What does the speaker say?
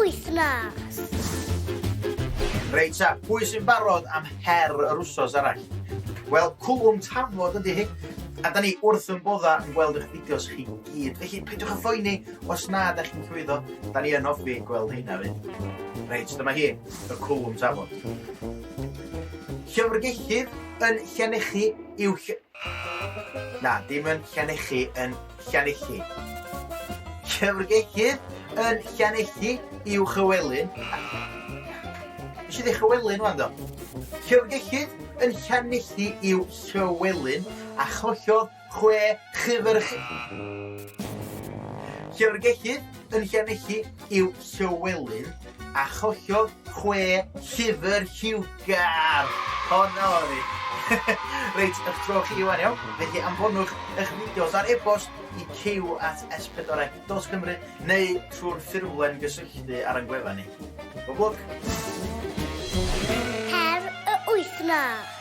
wythnos. Reit ta, pwy sy'n barod am her yr wsos arall? Wel, cwlwm tafod ydy hi. A da ni wrth yn bodda yn gweld eich fideos chi gyd. Felly, peidiwch â phoeni os na da chi'n llwyddo. Da ni yn hoffi gweld heina fyd. Reit, dyma hi, y cwlwm tafod. Llyfrgellydd yn Llanelli yw ll... Na, dim yn Llanelli, yn Llanelli. Llyfrgellydd yn Llanelli yw Llywelyn. Nes i ddeu Llywelyn wan do? Llyfrgellydd yn Llanelli yw Llywelyn a chollodd chwe llyfr Llyfrgellydd yn Llanelli yw Llywelyn a chollodd chwe llyfr lliwgar! Honna oedd hi! Reit, ych tro chi wan, iawn? Felly anfonwch eich fideos ar e-bost i cyw at s4c dot cymru neu trwy'r ffurflen gysylltu ar ein gwefan ni. Pob lwc! Her y wythnos!